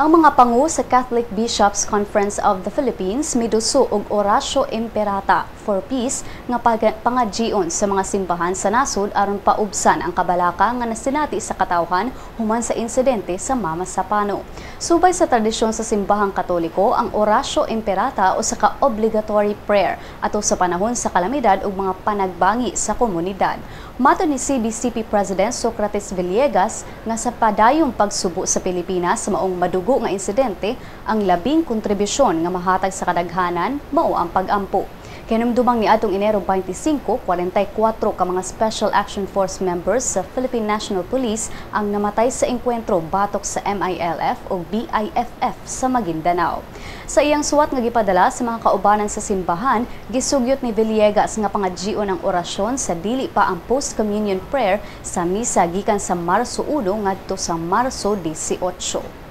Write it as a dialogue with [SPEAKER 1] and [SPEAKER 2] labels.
[SPEAKER 1] Ang mga pangu sa Catholic Bishops' Conference of the Philippines miduso og Oratio Imperata for Peace nga pangadjion sa mga simbahan sa nasod aron paubsan ang kabalaka nga nasinati sa katawhan human sa insidente sa Mamasapano. Subay sa tradisyon sa simbahang Katoliko, ang Oratio Imperata usa ka obligatory prayer ato sa panahon sa kalamidad ug mga panagbangi sa komunidad. Matod ni CBCP President Socrates Villegas nga sa padayong pagsubo sa Pilipinas sa maong madugo nga insidente, ang labing kontribusyon nga mahatag sa kadaghanan mao ang pag-ampo. Kinumdumang niadtong Enero 25, 44 ka mga Special Action Force members sa Philippine National Police ang namatay sa engkwentro batok sa MILF o BIFF sa Maguindanao. Sa iyang suwat nga gipadala sa mga kaubanan sa simbahan, gisugyot ni Villegas nga pangadjion ang orasyon sa dili pa ang post-communion prayer sa misa gikan sa Marso 1 ngadto sa Marso 18.